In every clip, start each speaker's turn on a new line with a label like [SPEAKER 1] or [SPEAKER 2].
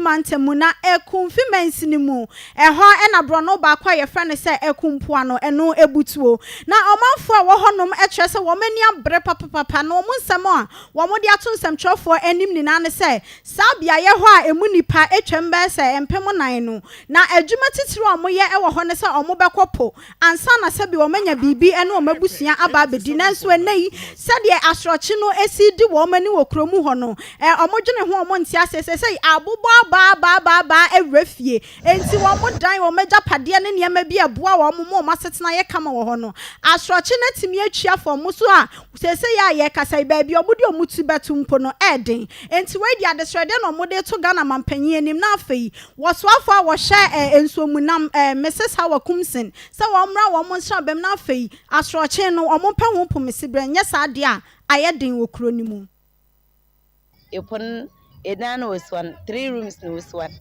[SPEAKER 1] Mantam mu, na Ekumfi mansini mu. Ɛhɔ na borɔno baako a wɔfrɛ no sɛ Ekumpoano, ɛno butuo. Na ɔmanfoɔ a ɛwɔ hɔnom kyerɛ sɛ wɔn ani abere papapapa, na wɔn nsɛm a wɔde ato nsɛmtwerɛfoɔ anim nyinaa ne sɛ, saa beaeɛ hɔ a ɛmu nnipa twam bɛyɛ sɛ 4000 no, na adwuma titiriw a wɔyɛ wɔ hɔ ne sɛ wɔbɛkɔ po ansa na sɛbe wɔanya biribi ne wɔn abusua aba abɛdi. Nanso ɛnnɛ yi, sɛdeɛ asorɔkye no si redi wɔn ani wɔ kurom hɔ no, wɔdwene ho a wɔnte aseɛ. Seesei abobɔ abaa-abaa-abaa awura fie, enti wɔdan wɔn agyapadeɛ ne nneɛma bi a ɛboa wɔn ma wɔn asetena yɛ kama wɔ hɔ no. Asorɔkye no atumi atwi afa wɔn so a seesei a yɛrekasa yi, baabi a wɔde wɔn ti bɛto mpo no, ɛyɛ den. Enti wei deɛ adesrɛdeɛ na wɔde reto Ghana manpanin anim na afei wɔsoafoɔ a wɔhwɛ nsuomunam, Misis Hawa Koomson, sɛ wɔmmra wɔn nsrabam na afei asorɔkye no wɔmpɛ ho pomesiberɛ, nyɛ saa deɛ a ayɛ den wɔ kuro no mu.
[SPEAKER 2] Epon edan na osi hɔ no, three rooms na osi hɔ no.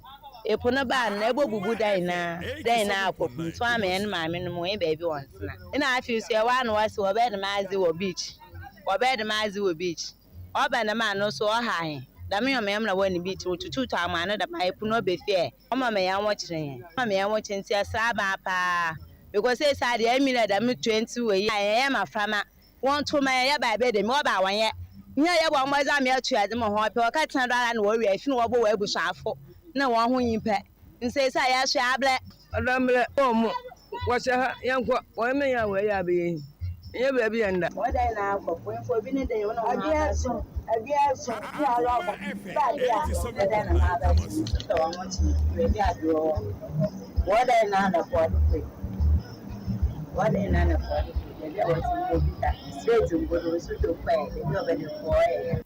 [SPEAKER 2] Epo no baa no na ebobubu dan nyinaa, dan nyinaa akɔ funtum ama hɛn maamenom wɔnye beebi wɔntsena. Nna afei so yɛwɔ a na wɔse wɔbɛyɛ dɛm adze wɔ beach, wɔbɛyɛ dɛm adze wɔ beach. Ɔba dɛm a no so ɔhaw hɛn. Dɛm ndzɛmba na wɔyɛ no beach, wotututu amoa no dɛm a epo no ɔba fie ɛ, ɔma ma hɛn ho kyer hɛn, ɔma ma hɛn ho kyer ntsi yɛsera aban paa because sesei deɛ emi na dɛm 20 wɔ yi a yɛyɛ mboframba. Wɔnntow ma yɛnyɛ baabi dɛm, wɔba a wɔnnyɛ. Hɛn a yɛbɔ mbɔdzen ama yɛto adze ma hɔn pɛ, wɔkɛtsena do ara na wowie fi na wɔbɔ hɔn ebusuafo na hɔn ho nyimpa. Ntsi sesei yɛso yɛabrɛ.
[SPEAKER 3] Ɔdɔ mbrɛ wɔ mo wɔhyɛ ha yɛnkɔ wɔn mɛnyɛ a wɔyɛ abɛyɛ yi ɛnyɛ baabi yɛn da.
[SPEAKER 2] Wɔdan na akɔ poemfo obi ne den wɔn na wɔn aba so adeɛ aso ne arɔba ba adeɛ a wɔdan na aba so sɛ wɔn ho kyi baabi adeɛ wɔ wɔdan na anafo ɔde poe wɔdan na anafo ɔde poe baabi a wɔte mpo bi da straight mpo no nsu to mpo ɛ baabi a ɔbɛde kɔ ɔyɛ.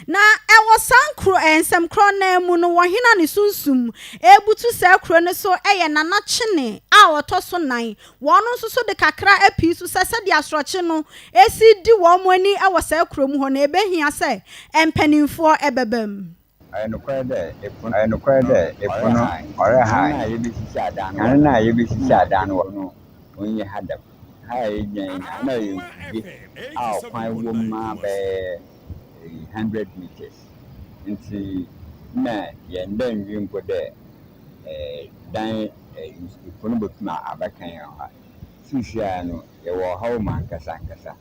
[SPEAKER 1] Na ɛwɔ saa nkuro nsɛm korɔ no ara mu no, wɔhene a ne sunsum rebutu saa kuro no so yɛ Nana Kyene a ɔtɔ so nan. Wɔn nso so de kakra apii so sɛ sɛdeɛ asorɔkye no si di wɔn ani wɔ saa kurom hɔ no, ɛbɛhia sɛ mpanimfoɔ bɛba mu.
[SPEAKER 4] Ɔyɛ nokwar dɛ epo ɔyɛ nokwar dɛ epo no ɔreha kan no a yebesisi adan no wɔ no onnyi ha dɛm. Ha a yegyina yi na nna ɔyɛ mfudze a ɔkwan wɔ mu ara bɛyɛ 100 metres ntsi nna yɛnnda nnwie mpo dɛ dan po no botum abɛka hɛn ha. Seisiara no yɛwɔ ɔhaw mu ankasa ankasa.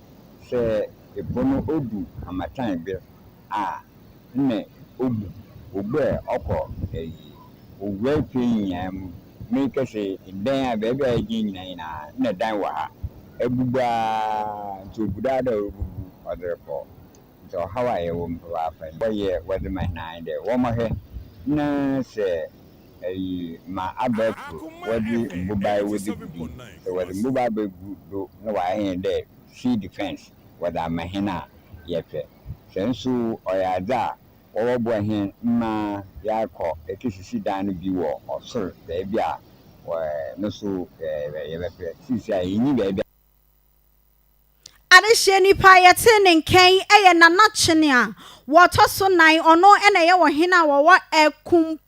[SPEAKER 4] Sɛ epo no odu harmattan ber a nna obu, obu a ɔkɔ owura efie nyinaa mu. Mekɛse dan a beebi a yɛgyina nyinaa nna dan wɔ ha. Ebubu ara ntsi ogu do ara dɛ ɔrobubu ɔdze rokɔ. Ntsi ɔhaw a yɛwɔ mu papaapa yi. Wɔyɛ wɔdze ma hɛn ara nye dɛ wɔmmɔhwɛ na sɛ ma abɛɛfo wɔdze mbobae wɔdze gu do yi, sɛ wɔdze mbobae begu do na wɔayɛ hɛn dɛ sea defence wɔdze ama hɛn a yɛpɛ. Sɛ nso ɔyɛ adze a wɔbɔboa hɛn ma yɛakɔ ekesisi dan no bi wɔ ɔsor beebi a no so yɛbɛpɛ. Seisei a yennyi beebi.
[SPEAKER 1] Adehyeɛ nipa a yɛte ne nkɛn yɛ Nana Kyene a wɔtɔ so nan. Ɔno na ɛyɛ ɔhene a wɔwɔ Ɛkum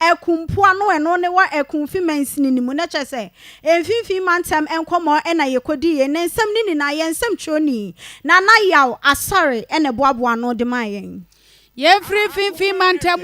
[SPEAKER 1] Ɛkumpoano, ɛno ne wɔ Ɛkumfi mansini no mu. Na kyerɛ sɛ Mfimfini Mantam nkɔmmɔ na yɛkɔdii yɛn. Ne nsɛm no nyinaa yɛn nsɛmtwerɛni Nana Yaw Asare na ɛboaboa ano de maa yɛn.
[SPEAKER 5] Yɛmfiri Mfimfini Mantam.